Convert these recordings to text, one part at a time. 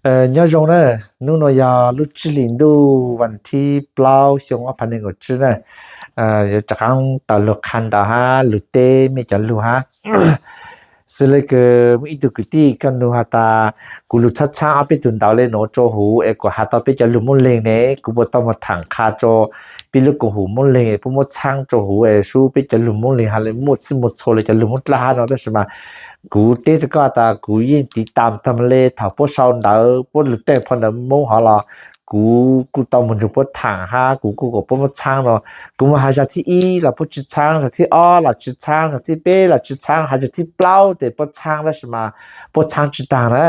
Nyob zoo na, hnub no yog lub tsib hlis ntuj vas thib plaub xyoo ob phav nees nkaum tsib na. Yuav rov qab tawm lug qha ntawv hab lug teb mej cov lug hab. Xws le kws muaj ib tug kwv tij koj nug has tas, kuv lug txhab txhaab ob peb tug ntawv le nuav rua huv es kuas has tau peb cov lug Moob Leeg ne, kuv puas tau moog thaam qha rua peb lub koom haum Moob Leeg es puab muab txhaab rua huv es sub peb cov lug Moob Leeg has le muaj txhij muaj txhua le cov lug Moob Dlaj hab no, tab sis mas kuv teb rua koj tas kuv yeej tiv tam taag le thaum puab sau ntawv puab lug teej phau ntawv Moob hov los kuv kuj tau moog nrug puab thaam hab kuv kuj kom puab muab txhaab no. Kuv moog has zag thib ib los puab tsi txhaab, zag thib ob los tsi txhaab, zag thib peb los tsi txhaab, has zag thib plaub tes puab txhaab tab sis mas puab txhaab tsi taag na.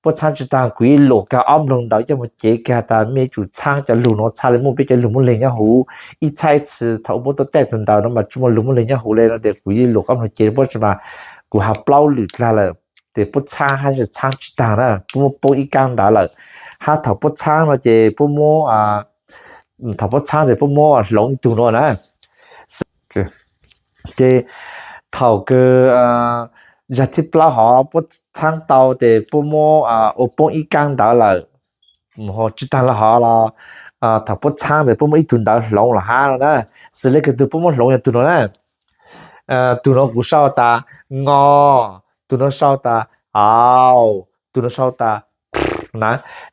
Puab txhaab tsi taag kuv yeej luam kag ob nploog ntawv coj moog cev kag tas mej yuav tsum txhaab cov lug nuav txhaj le muaj peb cov lug Moob Leeg nyob huv. Ib txhab ib txhis thaum puab tuaj teej tug ntawv no mas tsi muaj lug Moob Leeg nyob huv le no tes kuv yeej luam ob nploog cev puab sis mas kuv has plaub lwm dlaag lawm tes puab txhaab hab txhaab tsi taag na, puab muab poob ib kaab ntawv lawm. Hab thaum puab txhaab no ces puab muab, thaum puab txhaab tes puab muab hloov ib tug nuav na. Ces thaum kws zag thib plaub hov puab txhaab tau tes puab muab ua poob ib kaab ntawv lawm. Tsi taag le hov los thaum puab txhaab tes puab muab ib tug ntawv hloov los hab no na. Xws le kws tug puab muab hloov yog tug nuav na. Tug nuav kuv sau tas ngo, tug nuav sau tas au, tug nuav sau tas na.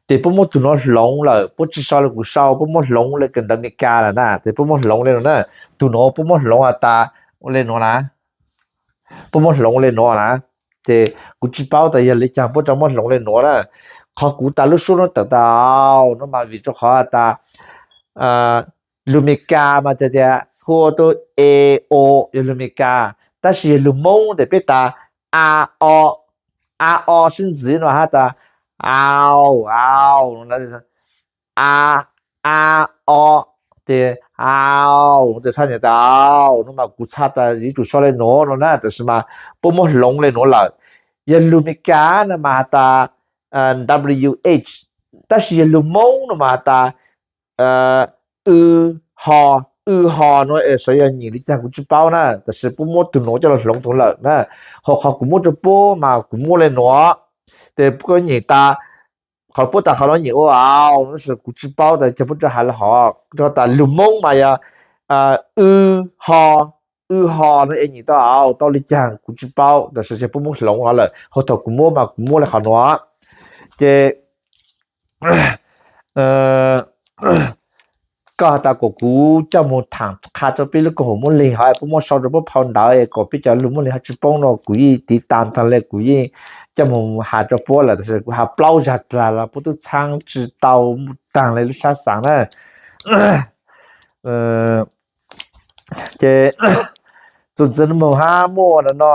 Ces puab muab tug nuav hloov lawm, puab tsi sau le kuv sau, puab muab hloov le kws ntawv Meskas lawm na, ces puab muab hloov le nuav na. Tug nuav puab muab hloov has tas le nuav na, puab muab hloov le nuav na. Ces kuv tsi paub tas yog le caag puab rov muab hloov le nuav na. Qhov kuv tas lub suab nuav tawm tas au no mas vim rua qhov has tas lug Meskas mas tias hu ua tau e o, yog lug Meskas, tab sis yog lug Moob tes peb tas a o, a o sib ntxiv no has tas au, au, a, a, o, tes au, tes txhaj nyam tas au no mas kuv txhaj tas yuav tsum sau le nuav no na, tab sis mas puab muab hloov le nuav lawm. Yog lug Meskas no mas has tas w h, tab sis yog lug Moob no mas has tas w, ho, w ho no es xyov yog nyeem le caag kuv tsi paub na, tab sis puab muab tug nuav coj los hloov tug lawm na. Ho qhov kuv muab rua puab mas kuv muab le nuav, tes puab nyeem tas, qhov puab tas qhov nuav nyeem ua au, tab sis kuv tsi paub tas caag puab rov has le hov, rua tas lug Moob mas yog w, ho, w ho no es nyeem tau au tau le caag kuv tsi paub, tab sis caag puab muab hloov hov lawm, ho thaum kuv muab mas kuv muab le qhov nuav. Ces koj has tas kom kuv coj moog thaam qha rua peb lub koom haum Moob Leeg hov es puab muab sau rua puab phau ntawv es kom peb cov lug Moob Leeg hab tsi poob no kuv yeej tiv tam taag le kuv yeej coj moog has rua puab lawm, tab sis kuv has plaub zag dlaag los puab tub txhaab tsi tau taag le lub sab xaav na. Ces txuas ntxiv moog hab muaj no,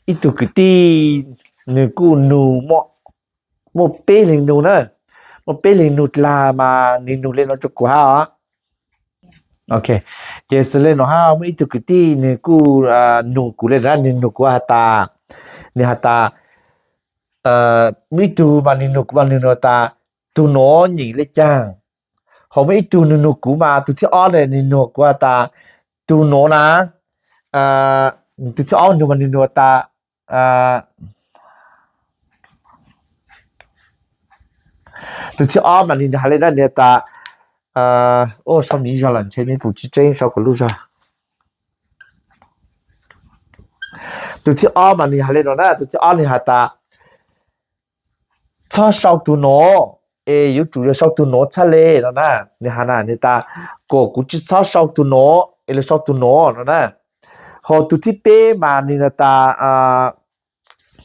ib tug kwv tij, nwg kuj nug muaj peb leeg nug na, muaj peb leeg nug dlaag mas nwg nug le nuav rua kuv hab os. Ok, ces xws le nuav hab muaj ib tug kwv tij nwg kuj nug kuv le na, nwg nug kuv has tas, nwg has tas, muaj ib tug mas nwg nug kuv mas nwg nug tas tug nuav nyeem le caag. Ho muaj ib tug nwg nug kuv mas tug thib ob ne nwg nug kuv has tas tug nuav na, tug thib ob nug mas nwg nug tas, tug thib ob mas nwg has le na, nwg has tas, sau miv zog lawm ntshe mej pum tsi tseeb, sau kuv lub zog. Tug thib ob mas nwg has le nuav na, tug thib ob nwg has tas txhob sau tug nuav, es yuav tsum yog sau tug nuav txhaj le no na. Nwg has na, nwg tas kom kuv tsi txhob sau tug nuav es lug sau tug nuav no na. Ho tug thib peb mas nwg has tas,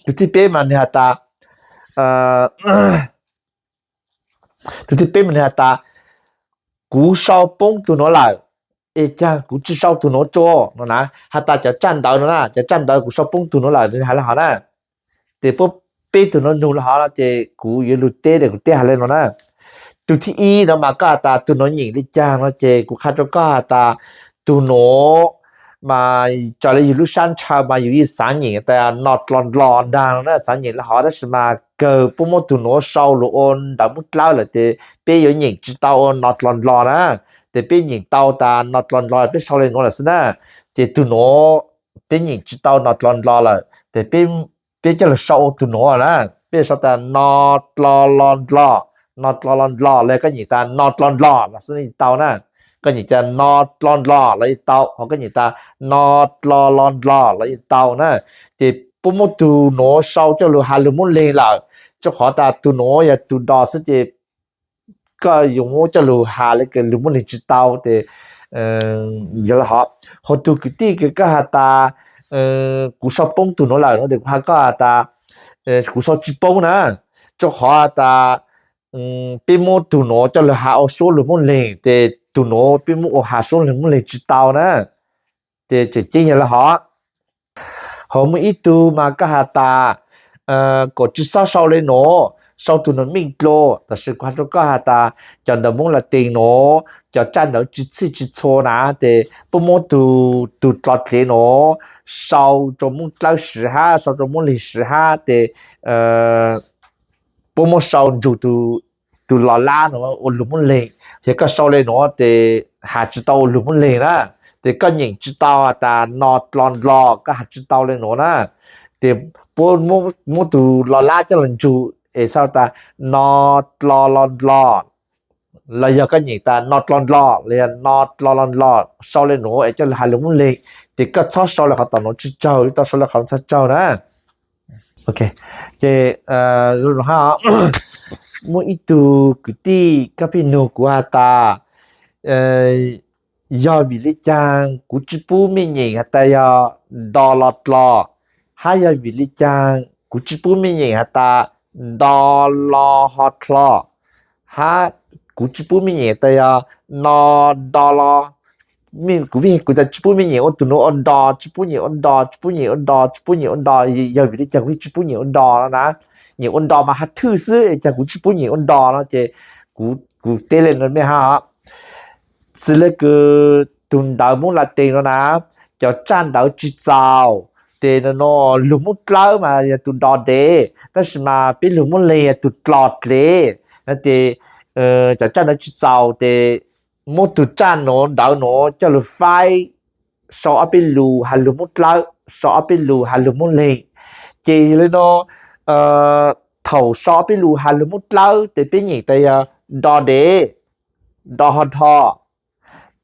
tug thib peb mas nwg has tas, tug thib peb mas nwg has tas kuv sau poob tug nuav lawm, es caag kuv tsi sau tug nuav tso no na. Has tas cov tsaj ntawv no na, cov tsaj ntawv kuv sau poob tug nuav lawm, nwg has le hov na. Ces puab peb tug nuav nug le hov no ces kuv yuav lug teb, kuv teb has le nuav na. Tug thib ib no mas koj has tas tug nuav nyeem le caag no ces kuv qha rua koj has tas tug nuav mas raws li yus lub sab ntshaw mas yus yeej xav nyeem tas no dlo ndlo ntag no na, xav nyeem li hov, tab sis mas kawg puab muab tug nuav sau lug ua ntawv Moob Dlawb lawm tes peb yuav nyeem tsi tau ua no dlo ndlo na. Tes peb nyeem tau tas no dlo ndlo peb sau le nuav lawm xwb na. Ces tug nuav peb nyeem tsi tau no dlo ndlo lawm tes peb coj lug sau ua tug nuav na. Peb sau tas no dlo lo ndlo, no dlo lo ndlo los koj nyeem tas no dlo ndlo los xwb tau na. Koj nyeem tas no dlo ndlo los yeej tau, ho koj nyeem tas no dlo lo ndlo los yeej tau na. Ces puab muab tug nuav sau coj lug has lug Moob Leeg lawm, rua qhov tas tug nuav yog tug do xwb ces koj yuav muab coj lug has le kws lug Moob Leeg tsi tau tes yog le hov. Ho tug kwv tij kws koj has tas kuv sau poob tug nuav lawm no tes kuv has koj has tas kuv sau tsi poob na, rua qhov tas peb muab tug nuav coj lug has ua suab lug Moob Leeg tes tug nuav peb muab ua has suab lug Moob Leeg tsi tau na. Ces tseem ceeb yog le hov. Ho muaj ib tug mas koj has tas kom tsi xob sau le nuav, sau tug nuav meej dlua, tab sis kuv has rua koj has tas cov ntawv Moob Latees nuav cov tsaj ntawv tsi txhij tsi txhua na, tes puab muab tug dlo dlev nuav sau rua Moob Dlawb siv hab sau rua Moob Leeg siv hab tes puab muab sau nrug tug los lab nuav ua lug Moob Leeg. Yog koj sau le nuav tes has tsi tau ua lug Moob Leeg na. Tes koj nyeem tsi tau tas no dlo ndlo, koj has tsi tau le nuav na, tes puab muab tug los lab coj los nrug es sau tas no dlo lo ndlo, los yog koj nyeem tas no dlo ndlo los yog no dlo lo ndlo, sau le nuav es coj lug has lug Moob Leeg. Ces koj txhob sau le qhov tom nuav tsi tsaug, tau sau le qhov txhob tsaug na. Ces zoo hab, muaj ib tug kwv tij koj pheej nug kuv has tas yog vim le caag kuv tsi pub mej nyeem has tas yog do lo dlo, hab yog vim le caag kuv tsi pub mej nyeem has tas do lo ho dlo, hab kuv tsi pub mej nyeem tas yog no do lo. Kuv, kuv tas tsi pub mej nyeem ua tug nuav ua do, tsi pub nyeem ua do, tsi pub nyeem ua do, tsi pub nyeem ua do, yog vim le caag kuv tsi pub nyeem ua do no na? Nyeem ua do mas has thwj xwb, cas kuv tsi pub nyeem ua do no ces kuv teb le nuav mej hab. Xws le kws tug ntawv Moob Latees nuav na, cov tsaj ntawv tsi txaus, tes no lug Moob Dlawb mas yog tug do dev, tab sis mas peb lug Moob Leeg yog tug dlo dlev no tes cov tsaj ntawv tsi txaus tes muab tug tsaj nuav ntawv nuav coj lug faib sau ob peb lug has lug Moob Dlawb, sau ob peb lug has lug Moob Leeg. Ces yog le nuav, thaum sau ob peb lug has lug Moob Dlawb tes peb nyeem tas yog do dev, do ho dho.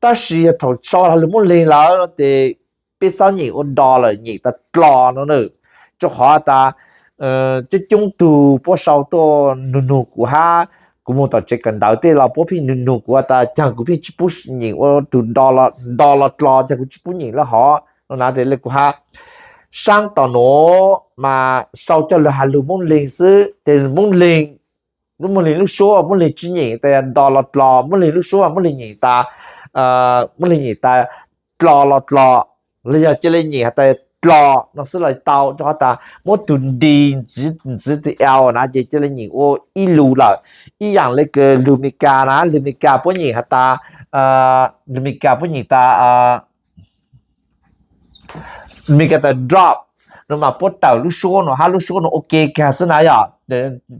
Tab sis yog thaum sau has lug Moob Leeg lawm no tes peb txhob nyeem ua do lawm, nyeem tas dlo no na. Rua qhov tas coob coob tug puab sau tuaj nug nug kuv hab, kuv moog tom tsev kawm ntawv tej los puab pheej nug nug kuv tas caag kuv pheej tsi pub nyeem ua tug do lo dlo, caag kuv tsi pub nyeem le hov no na. Tes le kuv hab, saab tom nuav mas sau coj lug has lug Moob Leeg xwb, tes Moob Leeg, lub Moob Leeg lub suab Moob Leeg tsi nyeem tas do lo dlo, Moob Leeg lub suab Moob Leeg nyeem tas, Moob Leeg nyeem tas dlo lo dlo, los yog ca le nyeem has tas dlo no xwb los tau, rua qhov tas muab tug D ntxiv, ntxiv tug L na ces ca le nyeem ua ib lug lawm. Ib yaam le kws lug Mes Kas na, lug Mes Kas puab nyeem has tas, lug Mes Kas puab nyeem tas, Mes Kas tas drop no mas puab tawm lub suab nuav hab lub suab nuav ua ke kag xwb na yom.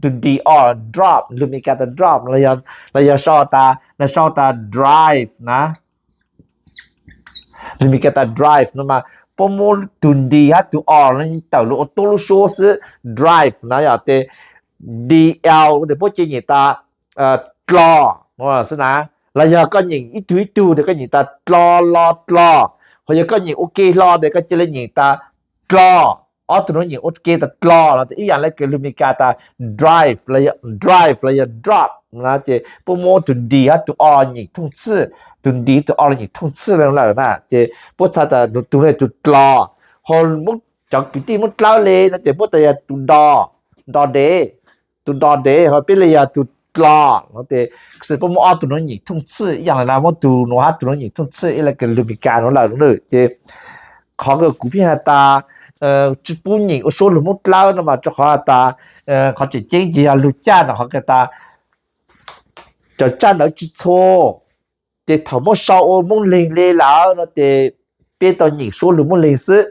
Tug D O drop, lug Mes Kas tas drop, los yog sau tas, no sau tas drive na. Lug Mes Kas tas drive no mas puab muab tug D hab tug O tawm lug ua tuab lub suab xwb, drive na yom. Tes D L tes puab ca le nyeem tas dlo xwb na. Los yog koj nyeem ib tug ib tug tes koj nyeem tas dlo lo dlo, ho yog koj nyeem ua ke hlo tes koj ca le nyeem tas dlo. Ob tug nuav nyeem ua ke tas dlo no tes ib yaam le kws lug Mes Kas tas drive, drive los yog drop na. Ces puab muab tug D hab tug O nyeem thooj txhij, tug D tug O los nyeem thooj txhij le lawm na. Ces puab txhais tas tug le tug dlo, ho cov kwv tij Moob Dlawb le no ces puab tas yog tug do, do dev, tug do dev, ho peb le yog tug dlo no tes, xws puab muab ob tug nuav nyeem thooj txhij ib yaam le na, muab tug nuav hab tug nuav nyeem thooj txhij ib le kws lug Mes Kas nuav lawm no. Ces qhov kws kuv pheej has tas tsi pub nyeem ua suab lug Moob Dlawb no mas rua qhov has tas qhov tseem ceeb ces yog lug caj no qhov kws tas cov tsaj ntawv tsi txhua, ces thaum muab sau ua Moob Leeg le lawm no ces peb tau nyeem suab lug Moob Leeg xwb.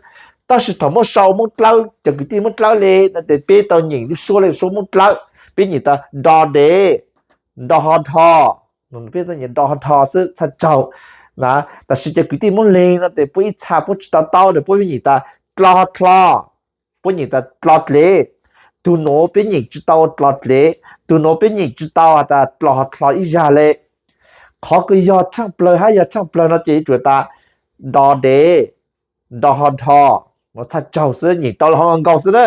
Tab sis thaum muab sau Moob Dlawb, cov kwv tij Moob Dlawb le no ces peb tau nyeem lub suab le suab Moob Dlawb, peb nyeem tau do dev, do ho dho, peb tau nyeem do ho dho xwb txhaj tsaug na. Tab sis cov kwv tij Moob Leeg no ces puab ib txha puab tsis tau taub, puab nyeem tas dlo ho dlo, puab nyeem tas dlo dlev. Tug nuav peb nyeem tsis tau dlo dlev, tug nuav peb nyeem tsis tau has tas dlo ho dlo ib zag le. Qhov kws yog tshaaj plawg hab yog tshaaj plawg no ces yuav tsum tas do dev, do ho dho, txhaj tsaug xwb, nyeem tau le ho nkaus xwb na.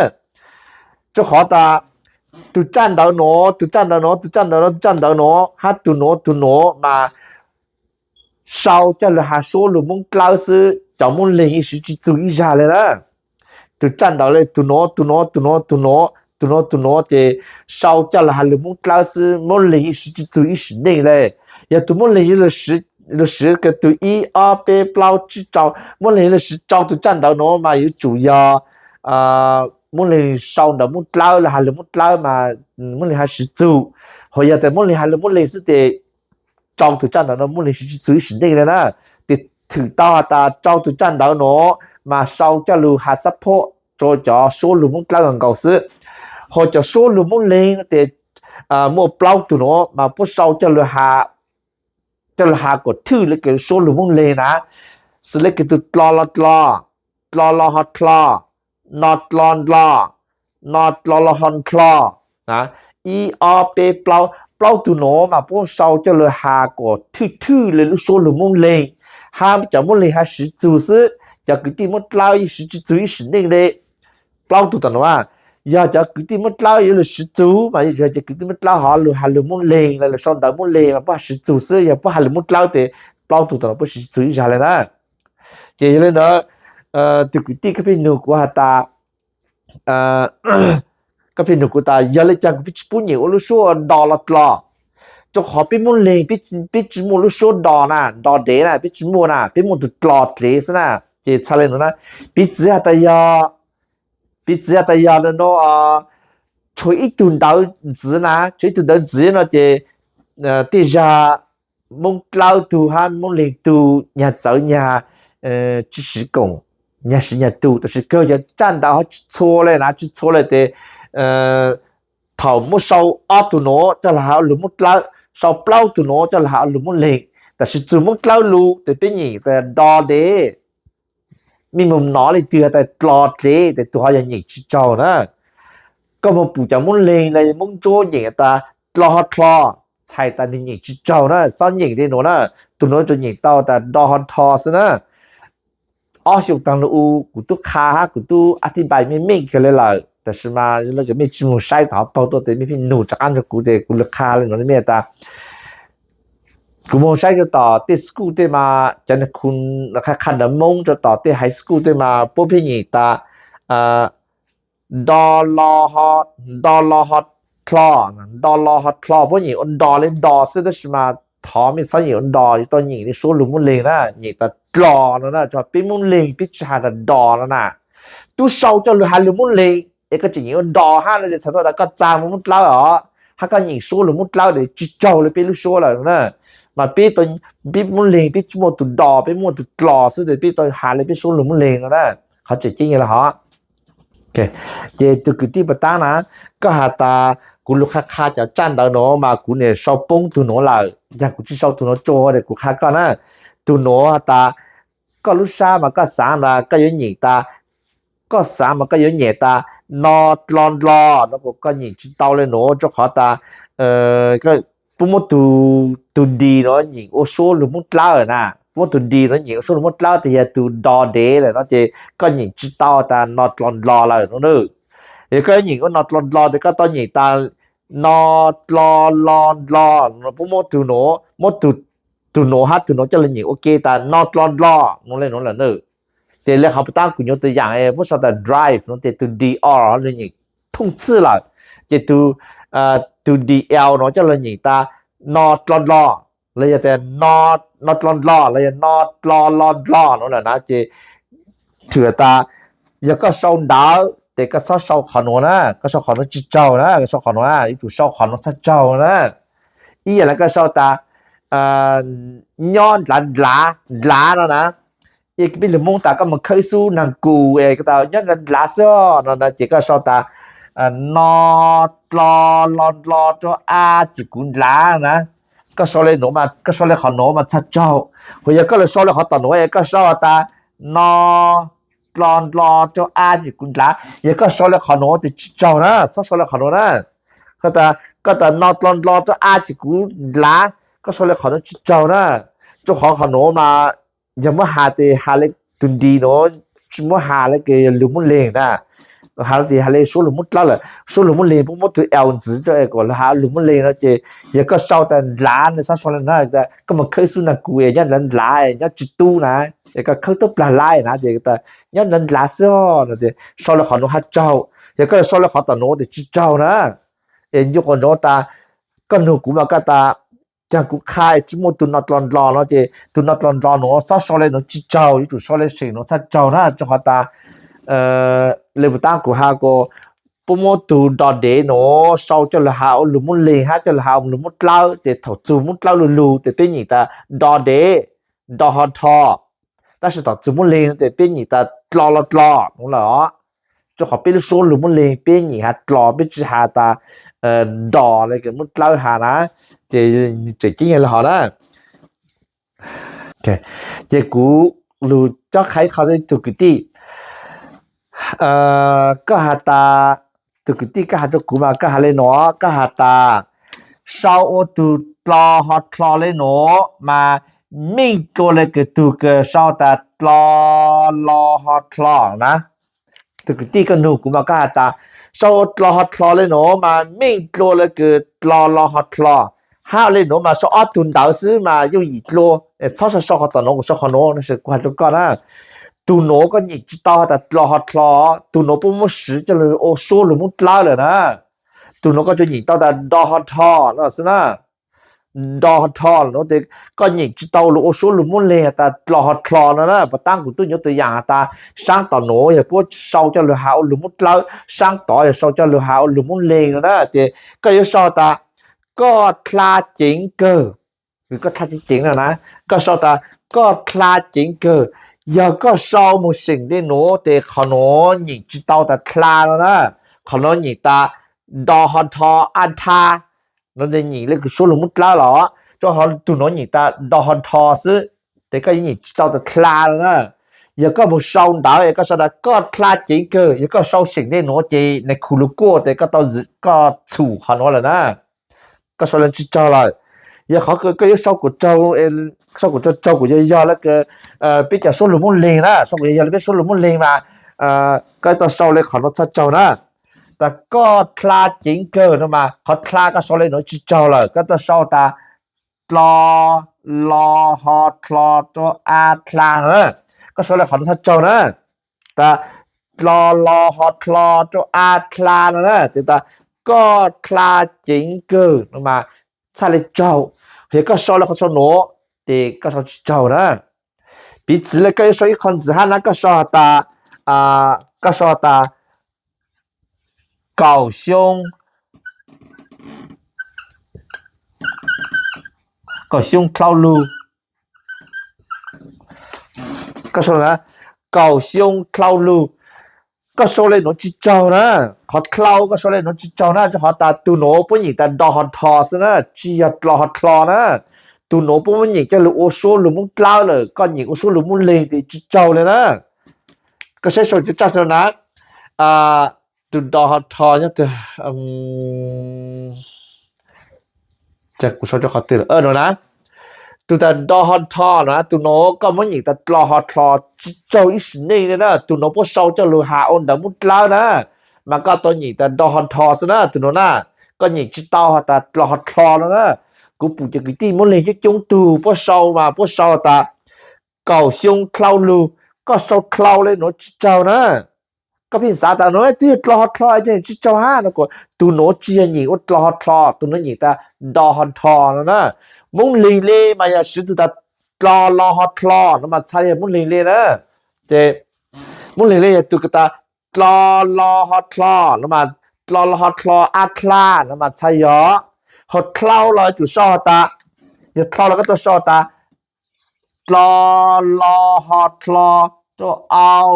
Rua qhov tas tug tsaj ntawv nuav, tug tsaj ntawv nuav, tug tsaj ntawv nuav, tug tsaj ntawv nuav hab tug nuav, tug nuav mas sau coj lug has suab lug Moob Dlawb xwb, cov Moob Leeg yeej siv tsis txug ib zag le na. Tug tsaj ntawv le tug nuav, tug nuav, tug nuav, tug nuav, tug nuav, tug nuav ces sau coj lug has lug Moob Dlawb xwb, Moob Leeg yeej siv tsis txug ib sim neej le. Yog tug Moob Leeg yog lug siv tug ib ob peb plaub tsib rau, Moob Leeg yog lug siv rau tug tsaj ntawv nuav mas yuav tsum yog Moob Leeg sau ntawv Moob Dlawb los has lug Moob Dlawb mas Moob Leeg has siv txug. Ho yog tas Moob Leeg has lug Moob Leeg xwb ces rau tug tsaj ntawv nuav Moob Leeg siv tsis txug ib sim neej le na. Ces thwm tau has tas rau tug tsaj ntawv nuav mas sau coj lug has xab phom rua cov suab lug Moob Dlawb nkaus xwb. Ho cov suab lug Moob Leeg no ces muaj plaub tug nuav mas puab sau coj lug has kuas thwj le kws suab lug Moob Leeg na, xws le kws tug dlo lo dlo, dlo lo ho dlo, no dlo ndlo, no dlo lo ho ndlo, ib ob peb plaub, plaub tug nuav mas puab sau coj lug has kuas thwj thwj le lub suab lug Moob Leeg, hab cov Moob Leeg has siv txug xwb, cov kwv tij Moob Dlawb yeej siv tsis txug ib sim neej le. Plaub tug tom nuav, yog cov kwv tij Moob Dlawb yuav lug siv txug mas yuav tsum yog cov kwv tij Moob Dlawb ho lug has lug Moob Leeg los lug sau ntawv Moob Leeg mas puab has siv txug xwb, yog puab has lug Moob Dlawb ces plaub tug tom nuav puab siv tsis txug ib zag le na. Ces yog le ntawd, tug kwv tij koj pheej nug kuv has tas, koj pheej nug kuv tas yog le caag kuv pheej tsis pub nyeem ua lub suab do lo dlo, rua qhov peb Moob Leeg peb tsis muaj lub suab do na, do dev na peb tsis muaj na, peb muaj tug dlo dlev xwb na. Ces txhad le nuav na, piv txwv has tas yog, piv txwv has tas yog nuav, tshuav ib tug ntawv ntxiv na, tshuav ib tug ntawv ntxiv no ces tej zag Moob Dlawb tug hab Moob Leeg tug nyag txawv nyag tsis siv koom, nyag siv nyag tug, tab sis kawg cov tsaj ntawv ho tsis txhua le na, tsis txhua le ces thaum muab sau ob tug nuav coj lug has lug Moob Dlawb, sau plaub tug nuav coj lug has lug Moob Leeg, tab sis txug Moob Dlawb lug ces peb nyeem tas do dev. Mej moog nov leej twg has tas dlo dlev ces tug ho yog nyeem tsis tsaug na. Koj moog pum cov Moob Leeg los yog Moob Ntsuab nyeem tas dlo ho dlo, txhais tas nwg nyeem tsis tsaug na, xob nyeem le nuav na. Tug nuav tsuas nyeem tau tas do ho dho xwb na. Ob xyoo taag lug u kuv tub qha hab kuv tub a thib npais mej meej kawg le lawm, tab sis mas mej tsis moog saib tom hauv paug tuaj tes mej pheej nug rov qab nrug kuv tes kuv lug qha le nuav mej tas kuv moog saib rua tom tej school tej mas cov nws khu qha qha ntawv Moob rua tom tej high school tej mas puab pheej nyeem tas do lo ho, do lo ho dlo, do lo ho dlo, puab nyeem ua do le do xwb, tab sis mas thov mej txhob nyeem ua do, yuav tau nyeem le suab lug Moob Leeg na, nyeem tas dlo no na, rua peb Moob Leeg peb tsis has tas do no na. Tub sau coj lug has lug Moob Leeg es koj tseem nyeem ua do hab no ces txhais tau tas koj txag Moob Dlawb os, hab koj nyeem suab lug Moob Dlawb tes tsis tsaug le peb lub suab lawm na. Mas peb, peb Moob Leeg peb tsis muaj tug do, peb muaj tug dlo xwb tes peb tau has le peb suab lug Moob Leeg no na. Qhov tseem ceeb yog le hov. Ces tug kwv tij puas tab na, koj has tas kuv lug qha qha cov tsaj ntawv nuav mas kuv niam sau poob tug nuav lawm, yog kuv tsis sau tug nuav tsua tes kuv qha koj na. Tug nuav has tas koj lub sab mas koj xaav tas koj yuav nyeem tas, koj xaav mas koj yuav nyeem tas no dlo ndlo no kuas koj nyeem tsis tau le nuav, rua qhov tas puab muab tug di nuav nyeem ua suab lug Moob Dlawb na, puab muab tug di nuav nyeem ua suab lug Moob Dlawb tes yog tug do dev lawm no ces koj nyeem tsis tau tas no dlo ndlo lawm no na. Yog koj nyeem ua no dlo ndlo tes koj tau nyeem tas no dlo lo ndlo, puab muab tug nuav, muab tug nuav hab tug nuav coj lug nyeem ua ke tas no dlo ndlo no le nuav lawm na. Ces le qhov puas tab kuv nyuav tug yaam puab sau tas drive no ces tug dr lug nyeem thooj txhij lawm, ces tug dl nuav coj lug nyeem tas no dlo ndlo, los yog tas no dlo ndlo los yog no dlo lo ndlo no lawm na. Ces thwm tas yog koj sau ntawv tes koj txhob sau qhov nuav na, koj sau qhov nuav tsis tsaug na, koj sau qhov nuav, yuav tsum sau qhov nuav txhaj tsaug na. Ib yam le koj sau tas nyob ndlav ndlav ndlav no na, Ces peb lug Moob tas koj moog khawb xub nag kus es koj tas nyob ndlav ndlav xwb no na ces koj sau tas no dlo lo ndlo rua a ci kuv ndlav na. Koj sau le nuav, koj sau le qhov nuav mas txhaj tsaug. Hos yog koj lug sau le qhov tom nuav es koj sau tas no dlo ndlo rua a ci kuv ndlav, yog koj sau le qhov nuav tes tsi tsaug na, txhob sau le qhov nuav na. Koj tas no dlo ndlo rua a ci kuv ndlav, koj sau le qhov nuav tsi tsaug na. Rua qhov qhov nuav mas yog muab has tes has le tug nti nuav, tsi muab has le kws lug Moob Leeg na. Has le tes has le suab lug Moob Dlawb lawm, suab lug Moob Leeg puab muab tug L ntxiv rua kom lug has lug Moob Leeg no ces yog koj sau tas ndlav na, txhob sau le na, koj moog khawb xub nag kus es nyob ndlav ndlav nyob tsi tub na, es koj khawb tuab plag lab na ces nyob ndlav ndlav xwb no ces sau le qhov nuav txhaj tsaug. Yog koj sau le qhov tom nuav tes tsi tsaug na. Es ncu quas ntsoov tas koj nug kuv mas koj tas caag kuv qha es tsi muaj tug no dlo ndlo no ces tug no dlo ndlo nuav txhob sau le nuav tsi tsaug, yuav tsum sau le seem nuav txhaj tsaug na. Rua qhov tas le puas taab kuv has kuas puab muab tug do dev nuav sau coj lug has ua lug Moob Leeg hab coj lug has ua lug Moob Dlawb ces thaum txug Moob Dlawb lug lug tes peb nyeem tas do dev, do ho dho. Tab sis thaum txug Moob Leeg tes peb nyeem tas dlo lo dlo nuav lawm os. Rua qhov peb lub suab lug Moob Leeg peb nyeem has dlo, peb tsi has tas do le kws Moob Dlawb has na, ces tseem ceeb yog le hov na. Ces kuv lug cob qha ib qho rua tug kwv tij. Koj has tas, tug kwv tij koj has rua kuv mas koj has le nuav, koj has tas sau ua tug dlo ho dlo le nuav mas meej dlua le kws tug kws sau tas dlo lo ho dlo na. Tug kwv tij koj nug kuv mas koj has tas sau ua dlo ho dlo le nuav mas meej dlua le kws dlo lo ho dlo, hab le nuav mas sau ob tug ntawd xwb mas yooj yim dlua. Txhob sau sau qhov tom nuav, kuv sau qhov nuav no es kuv has rua koj na. Tug nuav koj nyeem tsi tau has tas dlo ho dlo, tug nuav puab muab siv coj lug ua suab lug Moob Dlawb lawm na. Tug nuav koj tsuas nyeem tau tas do ho dho no xwb na. Do ho dho nuav tes koj nyeem tsi tau lug ua suab lug Moob Leeg has tas dlo ho dlo no na. Puas taab kuv tub nyuav tug yaam has tas saab tom nuav yog puab sau coj lug has ua lug Moob Dlawb, saab tod yog sau coj lug has ua lug Moob Leeg no na. Ces koj yuav sau tas koj dlha ceev kawg, koj dlha ceev ceev no na. Koj sau tas koj dlha ceev kawg, yog koj sau moog seem le nuav tes qhov nuav nyeem tsi tau tas dlha no na. Qhov nuav nyeem tas do ho dho a dha no, nyeem le kws suab lug Moob Dlawb los, rua qhov tug nuav nyeem tas do ho dho xwb, tes koj yeej nyeem tsi tau tas dlha no na. Yog koj moog sau ntawd es koj sau tas koj dlha ceev kawg, yog koj sau seem le nuav ces nais khu lug kuaj tes koj tau, koj txhum qhov nuav lawm na. Koj sau le tsi tsaug lawm. Yog qhov kws koj yuav sau kuas raug, sau kuas raug raug kuas yog yog le kws peb cov suab lug Moob Leeg na, sau kuas yog yog le peb suab lug Moob Leeg mas koj tau sau le qhov nuav txhaj tsaug na. Tas koj dlha ceev kawg no mas qhov dlha koj sau le nuav tsi tsaug lawm, koj tau sau tas dlo lo ho dlo rua a dlha no na. Koj sau le qhov nuav txhaj tsaug na. Tas dlo lo ho dlo rua a dlha no na. Tes tas koj dlha ceev kawg no mas txhaj le tsaug. Yog koj sau le qhov sau nuav tes koj sau tsi tsaug na. Piv txwv le koj yuav sau ib qho ntxiv hab na, koj sau tas, koj sau tas kaum xyoo, kaum xyoo dlhau lug, koj sau kaum xyoo dlhau lug. Koj sau le nuav tsi tsaug na. Qhov dlhau koj sau le nuav tsi tsaug na, rua qhov tas tug nuav puab nyeem tas do ho dho xwb na, tsi yog dlo ho dlo na. Tug nuav puab muab nyeem coj lug ua suab lug Moob Dlawb lawm, koj nyeem ua suab lug Moob Leeg tes tsi tsaug le na. Koj saib sau cov tsaj sau na, tug do ho dho nyob, kuv sau rua qhov twg lawm no na. Tug tas do ho dho no, tug nuav koj muab nyeem tas dlo ho dlo tsi tsaug ib sim neej le na. Tug nuav puab sau coj lug has ua ntawv Moob Dlawb na, mas koj tau nyeem tas do ho dho xwb na. Tug nuav na, koj nyeem tsi tau has tas dlo ho dlo no na. Kuv pum cov kwv tij Moob Leeg coob coob tug puab sau mas puab sau tas kaum xyoo dlhau lug, koj sau dlhau le nuav tsi tsaug na. Koj pheej xav tas nuav twb yog dlo ho dlo es tsi tsaug hab no kuas tug nuav tsi yog nyeem ua dlo ho dlo, tug nuav nyeem tas do ho dho no na. Moob Leeg le mas yog siv tug tas dlo lo ho dlo no mas txhaj yog Moob Leeg le na. Ces Moob Leeg le yog tug kws tas dlo lo ho dlo no mas, dlo lo ho dlo a dlha no mas txhaj yog. Ho dlhau los yuav tsum sau has tas, yog dlhau los koj tau sau tas dlo, lo, ho, dlo, rau, au,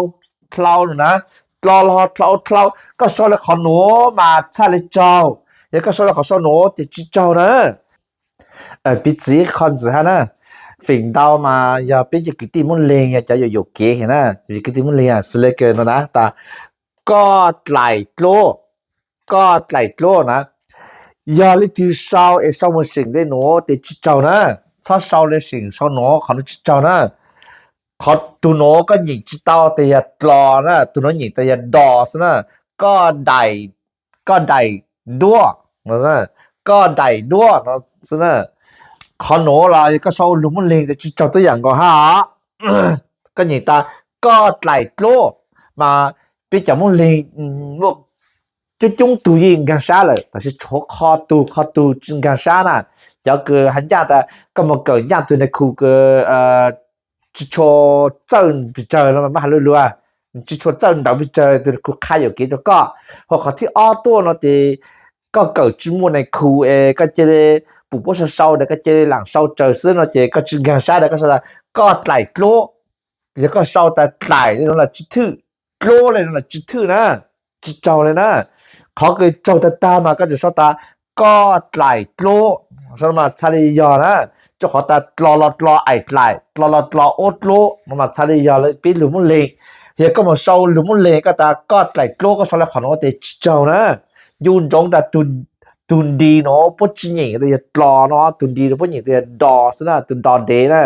dlau no na, dlo, lo, ho, dlo, au, dlau. Koj sau li qhov nuav mas txhaj li tsaug, yog koj sau li qhov sau nuav ces tsi tsaug na. Piv txwv qhov ntxiv hab na, feem ntau mas yog peb cov kwv tij Moob Leeg yog cov yuam yuam kev heev na, cov kwv tij Moob Leeg xws le kws no na tas, koj dlaim dluab, koj dlaim dluab na. Yog leej twg sau es sau mus seem le nuav ces tsi tsaug na, txhob sau le seem sau nuav, qhov nuav tsi tsaug na. Qhov tug nuav koj nyeem tsi tau tes yog dlo na, tug nuav nyeem tes yog do xwb na. Koj daim, koj daim duab, koj daim duab no xwb na. Qhov nuav los yog koj sau lug Moob Leeg tes tsi tsaug tuab yaam nkaus hab. Koj nyeem tas koj dlaim dluab mas peb cov Moob Leeg muaj coob coob tug yeej nkaag sab lawm, tab sis tshuav qho tug qho tug tsi nkaag sab na. Cov kws has ncaaj tas koj mus kawm ncaaj tug nai khu kws tsi tshua txawj pes tsawg no mas maj has lug lug, tsi tshua txawj ntawv pes tsawg, tug nai khu qha yuam kev rua koj. Ho qhov thib ob tuaj no ces koj kawm tsi muaj nai khu es koj cia li pum puab sau sau tes koj cia li laam sau tsawg xwb no ces koj tsi nkaag sab tes koj sau tas koj dlaim dluab. Yog koj sau tas dlaim le nuav los tsi thwj, dluab le nuav los tsi thwj na, tsi tsaug le na. Qhov kws tsaug tag tag mas koj tseem sau tas koj dlaim dluab, mas txhaj li yog na. Rua qhov tas dlo lo dlo aim dlaim, dlo lo dlo ua dluab no mas txhaj li yog le peb lug Moob Leeg. Yog koj mus sau lug Moob Leeg koj tas koj dlaim dluab koj sau le qhov nuav tes tsi tsaug na. Ncu ntsoov tas tug nti nuav puab tsi nyeem tes yog dlo no, tug nti nuav puab nyeem tes yog do xwb na, tug do dev na,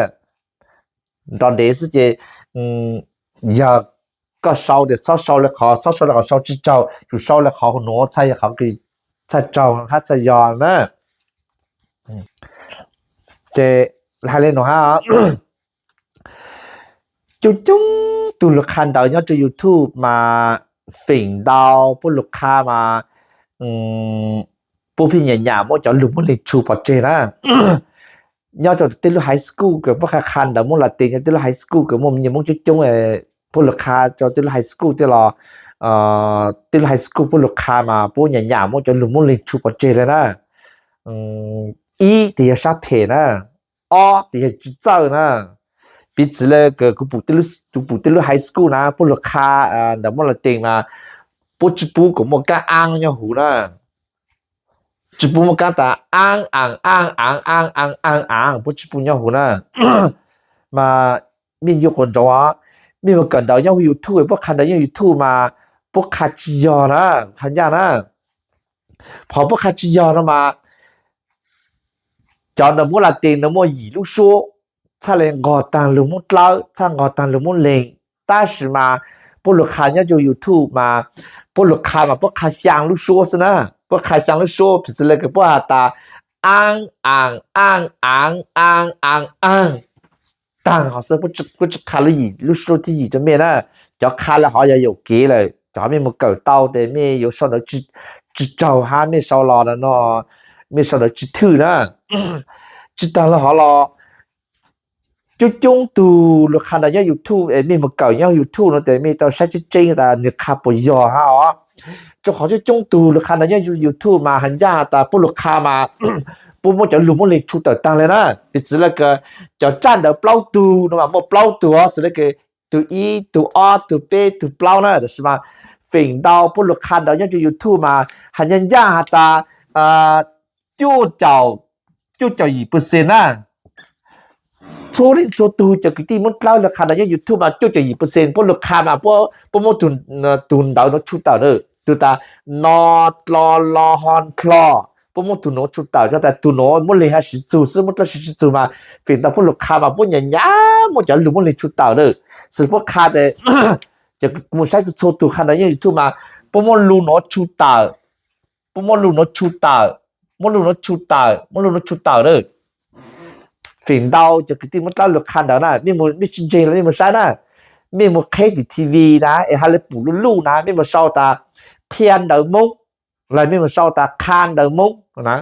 do dev xwb ces yog koj sau tes txhob sau le qhov, txhob sau le qhov sau tsi tsaug, tsum sau le qhov nuav txhaj yog qhov kws txhaj tsaug hab txhaj yog na. Ces hais le nuav hab, coob coob tug lug qha ntawv nyob rua YouTube mas feem ntau puab lug qha mas puab pheej nyam nyam muab cov lug Moob Leeg tshu pov tseg na. Nyob rua tej lub high school kws puab qha qha ntawv Moob Latin, nyob tej lub high school kws muaj me nyuam Moob coob coob, puab lug qha rua tej lub high school tej los, tej lub high school puab lug qha mas puab nyam nyam muab cov lug Moob Leeg tshu pov tseg le na. Ib tes yog sab phem na, ob tes yog tsi txawj na. Piv txwv le kuv pum tej lub high school na puab lug qha ntawv Moob Latin mas puab tsi pub kom muaj kaab aab nyob huv na. Tsi pub muaj kaab tas aab aam aab aav aav aav aav aav, puab tsi pub nyob huv na. Mas mej yuav quas ntsoov os, mej mus kawm ntawv nyob huv YouTube, puab qha ntawv nyob YouTube mas puab qha tsi yog na, qha ncaj na. Qhov puab qha tsi yog no mas cov ntawv Moob Latin nws muaj yim lub suab, txhaj le nqog taag lug Moob Dlawb, txhaj nqog taag lug Moob Leeg. Tab sis mas puab lug qha nyob rua YouTube mas puab lug qha mas puab qha xyaa lub suab xwb na. Puab qha xyaa lub suab, piv txwv le kws puab has tas aab aam aab aav aav aav aav taag hov xwb, puab tsi qha lub yim, lub suab thib yim rua mej na. Cov qha le hov yog yuam kev lawm, cov mej mus kawm tau tes mej yuav sau ntawv tsi tsaug hab mej sau los no, mej sau ntawv tsi thwj na. Tsi taag le hov los coob coob tug lug qha ntawv nyob YouTube es mej mus kawm nyob YouTube no tes mej tau saib tseeb tseeb tas nwg qha puas yog hab os. Rua qhov coob coob tug lug qha ntawv nyob YouTube mas has ncaj tas puab lug qha mas puab muab cov lug Moob Leeg tshu tawm taag le na. Piv txwv le kws cov tsaj ntawv plaub tug no mas muaj plaub tug os, xws le kws tug ib, tug ob, tug peb, tug plaub na, tab sis mas feem ntau puab lug qha ntawv nyob rua YouTube mas has ncaj ncaj has tas cuaj caum, cuaj caum yim percent na. Txhua leej txhua tug cov kwv tij Moob Dlawb lug qha ntawv nyob YouTube mas cuaj caum yim percent puab lug qha mas puab muab tug ntawv nuav tshu tawm na. Tug tas no, dlo, lo, ho, dlo, puab muab tug nuav tshu tawm, yog tas tug nuav Moob Leeg hab siv txug xwb, Moob Dlawb siv tsi txug mas feem ntau puab lug qha mas puab nyam nyam muab cov lug Moob Leeg tshu tawm na. Xws puab qha tes, cov kuv mus saib txhua tug qha ntawv nyob YouTube mas puab muab lug nuav tshu tawm, puab muab lug nuav tshu tawm, muab lug nuav tshu tawm, muab lug nuav tshu tawm na. Feem ntau cov kwv tij Moob Dlawb lug qha ntawv na, mej tsi ntseeg los mej mus saib na, mej mus qheb tim TV na es has le pum luj luj na, mej mus sau tas qhia ntawv Moob, los mej mus sau tas qha ntawv Moob na.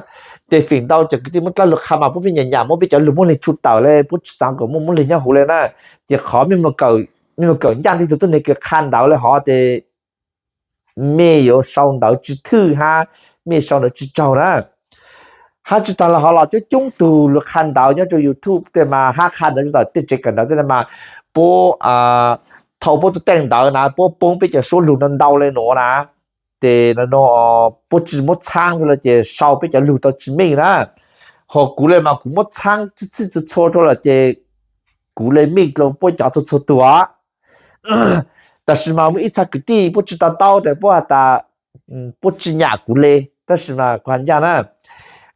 Ces feem ntau cov kwv tij Moob Dlawb lug qha mas puab pheej nyam nyam muab peb cov lug Moob Leeg tshu tawm le, puab tsi xaav kom muaj Moob Leeg nyob huv le na. Ces qhov mej mus kawm ncaaj teg tug tuab neeg kws qha ntawv le hov tes mej yuav sau ntawv tsi thwj hab mej sau ntawv tsi tsaug na. Hab tsi taag le hov los coob coob tug lug qha ntawv nyob rua YouTube tej mas hab qha ntawv rua tom tej tsev kawm ntawv tej mas puab thaum puab tus teej ntawv na puab poob peb cov suab lug no ntau le nuav na, ces no puab tsi muab txhaab rua le ces sau peb cov lug tau tsi meej na. Hos kuv le mas kuv muab txhaab txhij txhij txhua txhua rua le ces kuv le meej dlua puab cov txhua txhua tug. Tab sis mas muaj ib txha kwv tij puab tsi to taub tas puab has tas puab tsi nyam kuv le, tab sis mas kuv has ncaj na,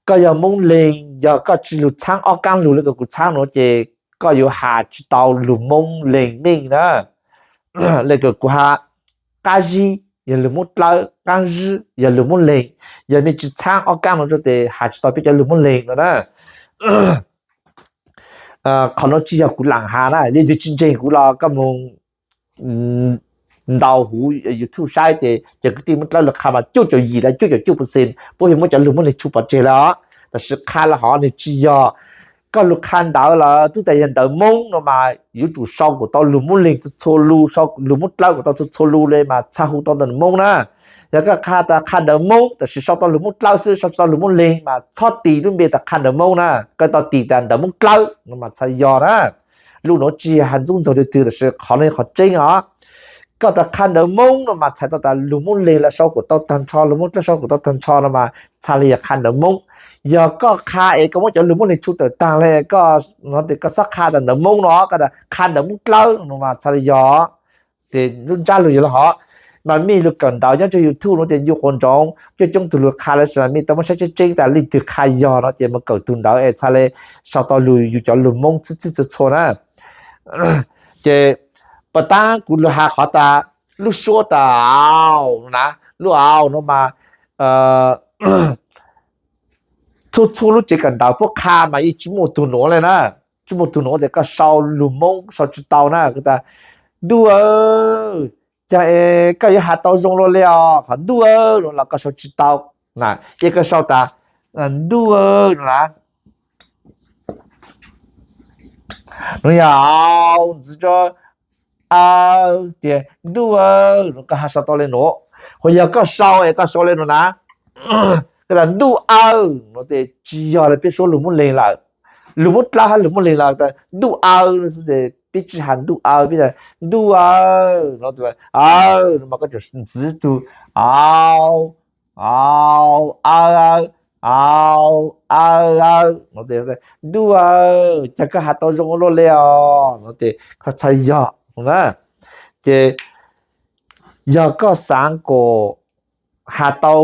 koj yog Moob Leeg yog koj tsi lug txhaab ob kaab lug le kws kuv txhaab nuav ces koj yuav has tsi tau lug Moob Leeg meej na. Le kws kuv has qaab zib yog lug Moob Dlawb, qaab zib yog lug Moob Leeg, yog mej tsi txhaab ob kaab nuav rua tes has tsi tau peb cov lug Moob Leeg no na. Qhov nuav tsi yog kuv laam has na, leej twg tsi ntseeg kuv los koj moog ntaus huv YouTube saib ces cov kwv tij Moob Dlawb lug qha mas cuaj caum yim le cuaj caum cuaj percent puab muab cov lug Moob Leeg tshu pov tseg le os. Tab sis qha le hov nwg tsi yog koj lug qha ntawv lawm tub tas yog ntawv Moob no mas yuav tsum sau kuas tau lug Moob Leeg txhua txhua lug, sau lug Moob Dlawb kuas tau txhua txhua lug le mas txhaj hu tau ntawv Moob na. Yog koj qha tas qha ntawv Moob tab sis sau tau lug Moob Dlawb xwb, sau tsi tau lug Moob Leeg mas txhob tis lub npe tas qha ntawv Moob na, koj tau tis tas ntawv Moob Dlawb no mas txhaj yog na. Lub nuav tsi has ntxub ntxaug twg twg tab sis qhov nuav yog qhov tseeb os. Koj tas qha ntawv Moob no mas txhais tau tas lug Moob Leeg los sau kuas tau tag nrho, lug Moob Dlawb sau kuas tau tag nrho no mas txhaj le yog qha ntawv Moob. Yog koj qha es koj muab cov lug Moob Leeg tshu tawm taag le koj, no tes koj txhob qha tas ntawv Moob no, koj tas qha ntawv Moob Dlawb no mas txhaj le yog. Ces lub ntsab lug yog le hov, mas mej lug kawm ntawv nyob rua YouTube no tes ncu quas ntsoov coob coob tug lug qha le sis mas mej tau muab saib tseeb tseeb tas leej twg qha yog no ces moog kawm tug ntawd es txhaj le sau tau lug yug cov lug Moob txhij txhij txhua txhua na. Ces puas taab kuv lug has qhov tas lub suab tas au na, lub au no mas txhua txhua lub tsev kawm ntawv puab qha mas yeej tsi muaj tug nuav le na. Tsi muaj tug nuav tes koj sau lug Moob sau tsi tau na. Koj tas ntuj aw, caag es koj yuav has tau zoo luaj le os, qhov ntuj aw no los koj sau tsi tau. Ces koj sau tas ntuj aw no na, no yog au ntxiv rua aw, tias ntuj aw no koj has sau tau le nuav. Hos yog koj sau es koj sau le nuav na, koj tas ntuj aw no tes tsi yog le peb suab lug Moob Leeg lawm. Lug Moob Dlawb hab lug Moob Leeg lawm tas ntuj aw no xwb tes peb tsi has ntuj aw, peb tas ntuj aw no, aw no mas koj tseem ntxiv tug au, au, aw, aw, au, aw, aw no, ntuj aw, caag koj has tau zoo luaj le os no tes koj txhaj yog na. Ces yog koj xaav kuas has tau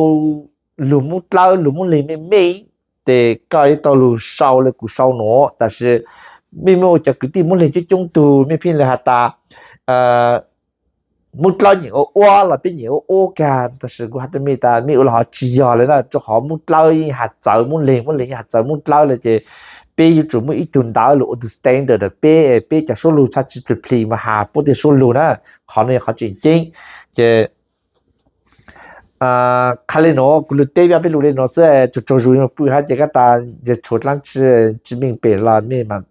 lug Moob Dlawb lug Moob Leeg meej meej, tes koj yuav tau lug sau le kuv sau nuav. Tab sis mej muaj cov kwv tij Moob Leeg coob coob tug mej pheej le has tas Moob Dlawb nyeem ua ua los peb nyeem ua ua kag, tab sis kuv has rua mej tas mej ua le hov tsi yog le na, rua qhov Moob Dlawb yeej has txawv Moob Leeg, Moob Leeg yeej has txawv Moob Dlawb le ces peb yuav tsum muaj ib tug ntawv lug ua tug standard rau peb, peb cov suab lug txhaj tsi plig plig mas has puab tej suab lug na. Qhov nuav yog qhov tseem ceeb. Ces qha le nuav kuv lug teb peb lug le nuav xwb, tsaug tsaug zug pw hab ces kab tas yog tshuav dlaab tsi tsi meej pem los mej mam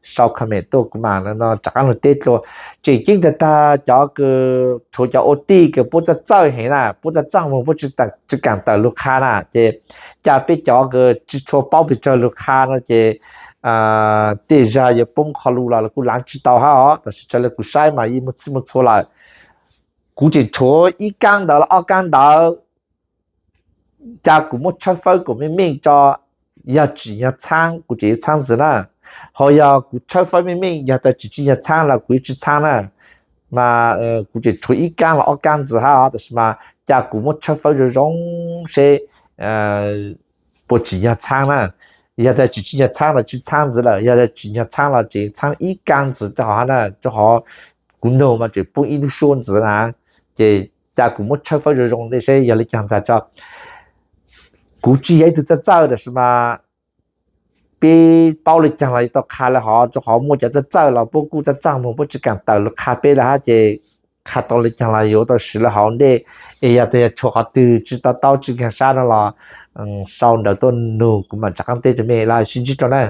sau comment tuaj kuv mam no rov qaab lug teb dlua. Tseem ceeb tag tag cov kws tshuav cov ua tij kws puab txawj txawj heev na, puab txawj txawj moog puab tsi kaam tawm lug qha na ces ca peb cov kws tsi tshua paub pes tsawg lug qha no ces tej zag yuav poob qho lug los los kuj laav tsi tau hab os, tab sis raws le kuv saib mas yeej muaj txhij muaj txhua lawm. Kuv tseem tshuav ib kaab ntawv los ob kaab ntawv, ca kuv muab tshawb fawb kuas meej meej tso, yog tsim nyog txhaab kuv tseem yuav txhaab ntxiv na. Ho yog kuv tshawb fawb meej meej yog tas tsim tsi nyog txhaab los kuv yuav tsi txhaab na. Mas kuv tseem tshuav ib kaab los ob kaab ntxiv hab os, tab sis mas ca kuv muab tshawb fawb zoo zoo seb puas tsim nyog txhaab na. Yog tas tsim tsi nyog txhaab los tsi txhaab ntxiv lawm, yog tas tsim nyog txhaab los tseem txhaab ib kaab ntxiv rau hov hab na, rau qhov kuv noog mas tseem poob ib lub suab ntxiv na. Ces ca kuv muab tshawb fawb zoo zoo seb yog le caag ntag tso. Kuv tsi yog ib tug txawj txawj tab sis mas peb paub le caag los yuav tau qha le hov, rau qhov muaj cov txawj txawj los puab kuj txawj txawj moog puab tsi kaam tawm lug qha peb le hab ces qha tau le caag los yuav tau siv le hov ntej. Es yog tas yog tshuav qhov twg tsi to taub tsi kaag sab no los sau ntawv tuaj nug kuv mam rov qaab teb rau mej lawm, sib ntsib dlua na.